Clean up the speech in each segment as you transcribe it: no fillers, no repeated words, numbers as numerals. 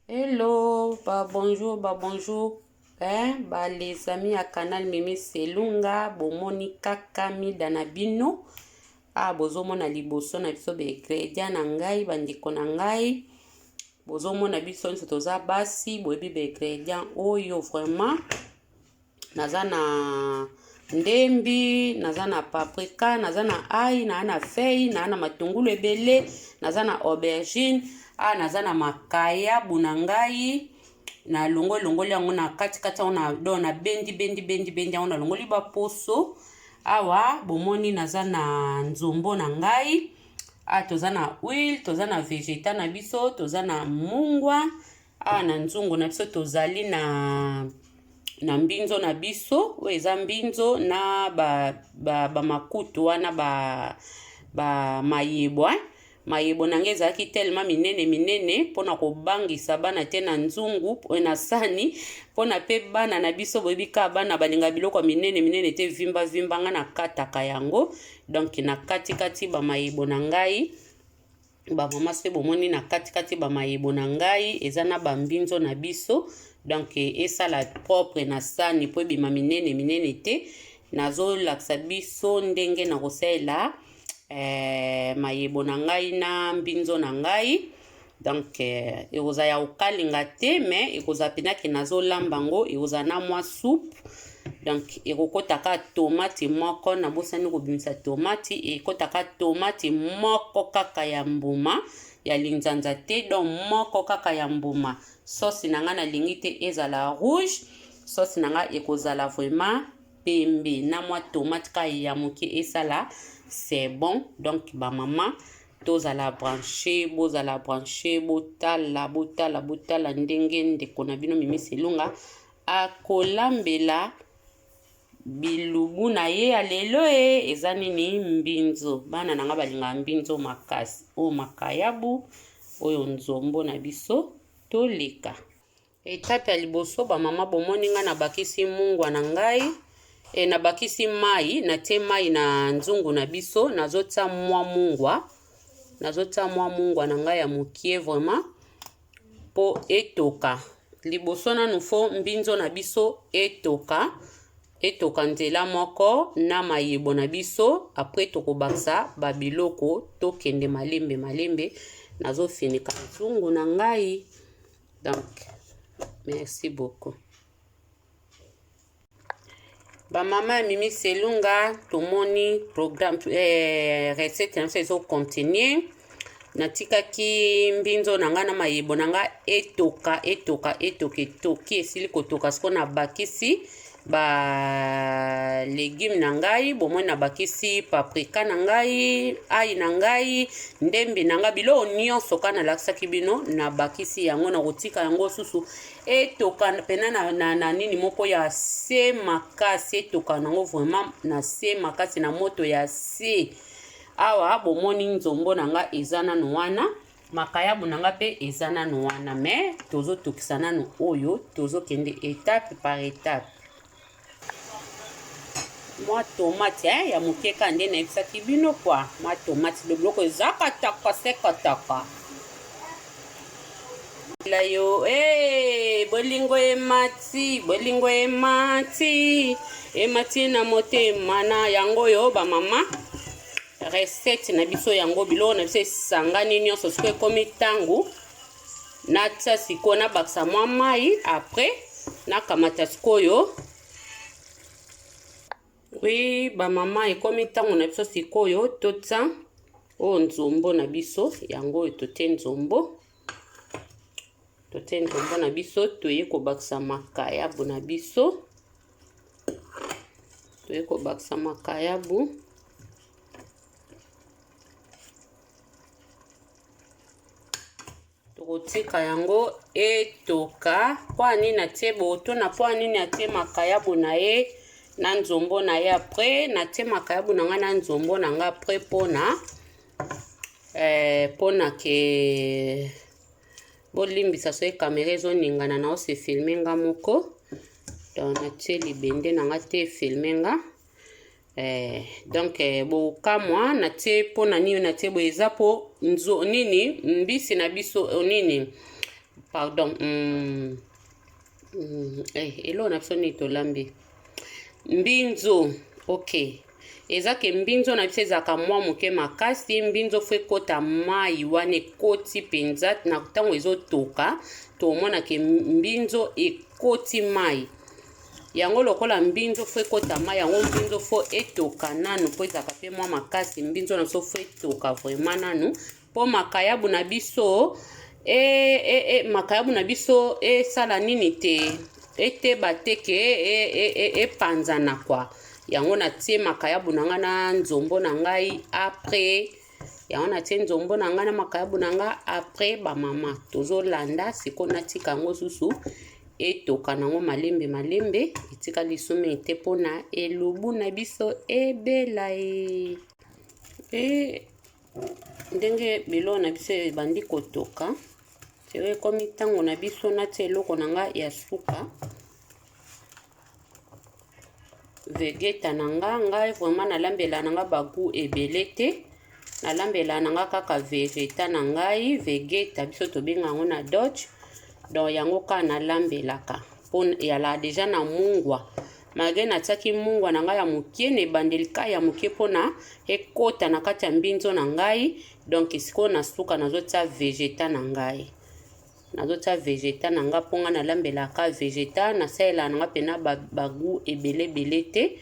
Hello, ba bonjour, ba bonjour. Hein, ba les amis ya canal Mimi Selunga, bomoni kaka mida na bino. Ah, bozomona liboso na biso ba ingrédients na ngai, bandeko na ngai. Bozomona biso nyonso toza basi, boyebi ba ingrédients oyo vraiment. Naza na ndembi, naza na paprika, naza na ail, naza na feuille, naza na matungulu ebele, naza na aubergine, ah naza na makayabu na ngai. Na longoli longoli yango na kati kati yango na donc na bendi bendi bendi bendi yango na longoli ba poso. Awa bomoni naza na nzombo na ngai. Ah toza na huile, toza na vegeta na biso, toza na mungwa. Awa na nzungu na biso tozali na na mbinzo na biso oyo eza mbinzo na ba, ba, ba makutu wana ba, ba mayebo eh? Mayebo na ngai ezalaki tellement minene minene mpona kobangisa bana te na nzungu na sani, mpona pe bana na biso boyebi kaka bana balinga biloko ya minene minene te, vimba vimba ngai nakataka yango. Donc na kati kati ba mayebo na ngai ba mama soki bomoni na kati kati ba mayebo na ngai eza na ba mbinzo na biso, donc esala propre na sani po ebima minene minene te. Nazolakisa biso ndenge na kosalela mayebo na ngai na mbinzo na ngai. Donc ekozala ya kokalinga te, mais ekozala mpenza ke nazolamba yango, ekozala na mwa soupe. Donc ekokotaka tomate moko, nabosani kobimisa tomate, ekotaka tomate moko kaka ya mbuma ya linzanza te, donc moko kaka ya mbuma. Sauce na ngai nalingi te ezala rouge, sauce na ngai ekozala vraiment pembe na mwa tomate kaka ya moke esala c'est bon. Donc ba mama tozala branché, bozala branché, botala botala botala ndenge ndeko na bino Mimi Selunga akolambela bilubu na ye ya lelo. E eza nini? Mbinzo. Bana na nga balingaka mbinzo makasi. Oyo makayabu, oyo nzombo na biso toleka. Etape ya liboso ba mama bomoni nga nabakisi mungwa na ngai, e nabakisi mai, natie mai na nzungu na biso, nazotia mwa mungwa, nazotia mwa mungwa na ngai ya mokie vraiment po etoka. Liboso nanu fo mbinzo na biso etoka, etoka nzela moko na mayebo na biso, après tokobakisa ba biloko, tokende malembe malembe. Nazofinika nzungu na ngai. Donc merci beaucoup ba mama ya Mimi Selunga. Tomoni programme recette na biso ezo continuer. Natikaki mbinzo na ngai na mayebo na ngai etoka etoka etoka etoki, esili kotoka. Sikoyo nabakisi ba legume na ngai, bomoi nabakisi paprika na ngai, ail na ngai, ndembi na ngai, biloko nyonso kaka nalakisaki bino nabakisi yango. Nakotika yango susu etoka pena na nini moko ya se makasi, etoka nango vraiment na se makasi na moto ya se. Awa bomoni nzombo na ngai eza nanu wana, makayabu na ngai pe eza nanu wana, mais tozotokisa nanu oyo, tozokende étape par étape. Mwa tomate ya moke kaka nde nayebisaki bino kwa mwa tomate, do biloko eza kataka se kataka la yo. Bolingo emati, bolingo emati, emati na motema na yango. Oyo ba mama recette na biso yango, biloko na biso esangani nyonso. Sikoyo ekomi ntango natia sikoyo, nabakisa mwa mai, après nakamata sikoyo. Oui ba mama, ekomi ntango na biso sikoyo totia oyo nzombo na biso yango. Oyo totie nzombo, totie nzombo na biso, toye kobakisa makayabu na biso, toye kobakisa makayabu. Tokotika yango etoka. Mpo nini atie botuna, mpo nini atie makayabu na ye na nzombo na ye? Après natie makayabu na ngai na nzombo na ngai, après mpona ke bolimbisa soki kamera ezoningana na ose filme nga moko. Donc natie libende na nga te filme nga. Donc bokamwa natie mpona nini natie boye, eza mpo nzo nini mbisi na biso nini. Pardon. Eloko na biso nini tolambi? Mbinzo. Ok. Eza ke mbinzo na biso ezalaka mwa moke makasi. Mbinzo fo ekota mai wana ekoti mpenza na ntango ezotoka, tomona ke mbinzo ekoti mai. Yango lokola mbinzo fo ekota mai, yango mbinzo fo etoka nanu mpo ezalaka mpe mwa makasi. Mbinzo na biso fo etoka vraiment nanu mpo makayabu na biso makayabu na biso esala nini te, eteba te ke epanzana kwa. Yango natie makayabu na ngai na nzombo na ngai après. Yango natie nzombo na ngai na makayabu na ngai après. Bamama tozolanda sikoyo, natika yango susu etoka nango malembe malembe, etikali lisusu mingi te mpona elubu na biso ebela. Ndenge biloko na biso ebandi kotoka sikoyo, ekomi ntango na biso natia eloko na ngai ya suka, vegeta na nga. Ngai vraiment nalambela na nga bagoût ebele te, nalambela na nga kaka vegeta na ngai. Vegeta biso tobenga yango na Deutsch. Donc yango kaka nalambelaka mpo eyalaka déjà na mungwa, malgré natiaki mungwa na ngai ya mokie na ebandeli, ka ya mokie mpona ekota na kati ya mbinzo na ngai. Donc sikoyo na suka nazotia vegeta na ngai, nazotia vegeta na nga mpo nga nalambelaka vegeta, nasalelaka na nga mpena bagoût ebele ebele te.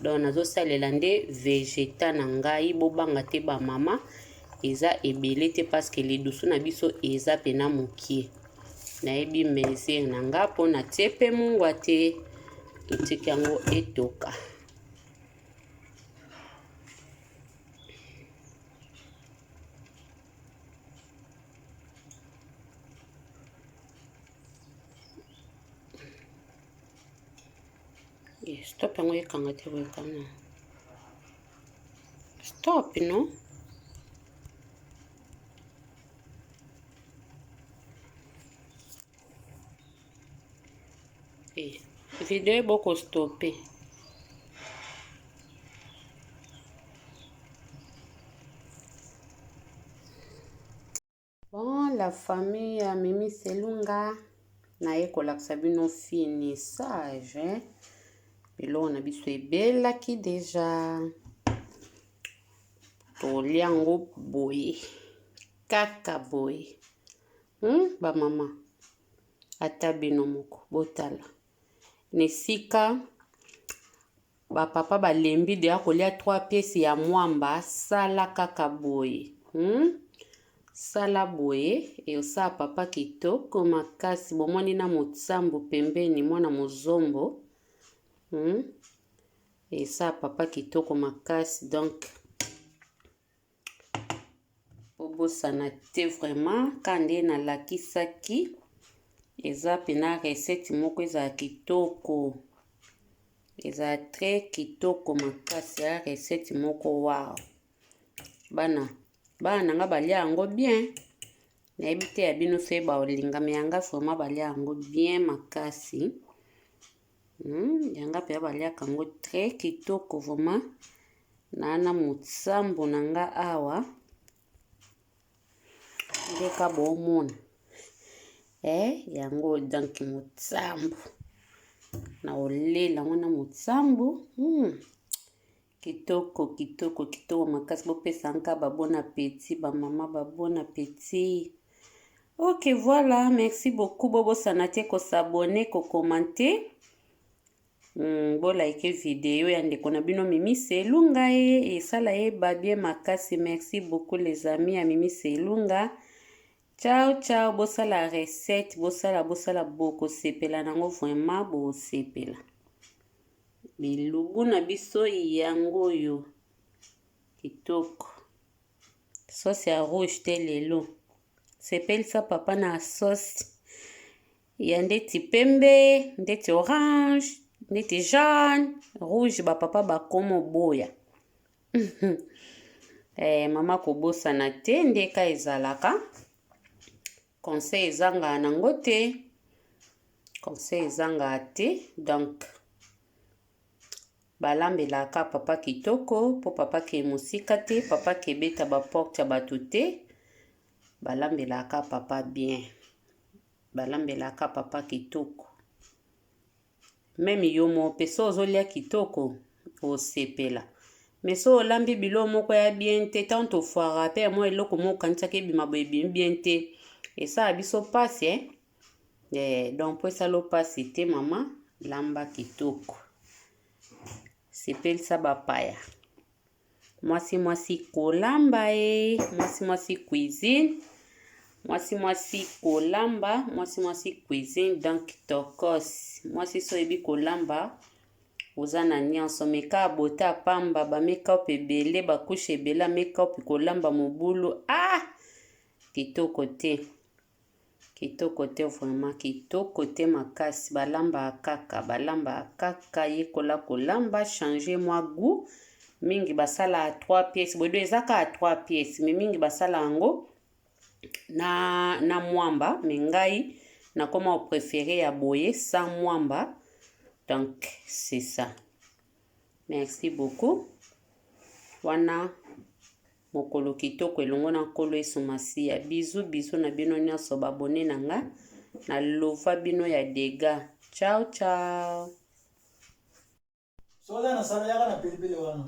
Donc nazosalela nde vegeta na ngai. Bobanga te bamama, eza ebele te parce que lidusu na biso eza mpena mokie. Nayebi mesure na nga mpo natie mpe mungwa te. Totiki yango etoka. Stop yango ekanga te boye kana. Stop no. Video eboko stopper. Bon, la famille ya Mimi Selunga, naye kolakisa bino finissage. Biloko na biso ebelaki déjà, tolia yango boye kaka boye. Bamama, ata bino moko botala na esika bapapa balembi deya kolia 3 pièces ya mwamba. Sala kaka boye, Sala boye, esala papa kitoko makasi. Bomoni na motsambo pembeni, mwana mozombo, Esala papa kitoko makasi. Donc bobosana te vraiment ka nde nalakisaki, eza mpena recette moko ezala kitoko, ezala très kitoko makasi ya recette moko. Wow, bana bana na nga balia yango bien. Nayebi te ya bino soki baolingami yanga, vraiment balia yango bien makasi. Yanga mpenza baliaka yango très kitoko vraiment. Na motsambo na nga awa ndeka bomona yango. Donc motsambo na olela yango na motsambo, Kitoko kitoko kitoko makasi. Bopesa nka ba bon appétit, bamama, ba bon appétit. Ok, voilà, merci beaucoup. Bobosana te kos'abonner, kocommenter, bolike video ya ndeko na bino Mimi Selunga, ye esala ye babien makasi. Merci beaucoup les amis ya Mimi Selunga. Ciao ciao. Bosala recette, bosala, bosala, bokosepela nango vraiment, bosepela. Bilubu na biso yango oyo kitoko, sauce ya rouge te lelo. Sepelisa papa na sauce ya ndeti pembe, ndeti orange, ndeti jaune. Rouge bapapa bakoma oboya. Mama, kobosana te ndeka ezalaka conseil, ezangaka nango te, conseil ezangaka te. Donc balambelaka papa kitoko mpo papa ke mosika te, papa kebeta baporte ya bato te. Balambelaka papa bien. Balambelaka papa kitoko. Meme yo moko pe soki ozolia kitoko osepela. Mais soki olambi biloko moko ya bien te, tango tofuaka pe ya mwa eloko moko okanisaki ebima boye ebimi bien te, esala biso pasi eh. Eh, donc po esala yo pasi te mama, lamba kitoko. Sepelisa bapaya. Mwasi mwasi kolamba e mwasi mwasi cuisine mwasi mwasi kolamba mwasi mwasi cuisine donc tokos mwasi so oyebi kolamba oza na nyonso meka beauté ya pamba ba makeup ebele ba couche ebele ya makeup kolamba mobulu ah kitoko te Kitoko te vraiment kitoko te makasi balambaka kaka balambaka kaka yekola kolamba changer mwa gout mingi basalaka 3 pièces boye do eza kaka 3 pièces mais mingi basala yango na, na mwamba mais ngai nakoma kopréféré ya boye sans mwamba donc c'est ça merci beaucoup wana Mokolo kitoko elongo na Nkolo Yesu Masiya. Bisous bisous na bino nionso ba abonnes na nga. Na lova bino ya degat. Ciao ciao. Soki oza na salon yaka na pilipili wana.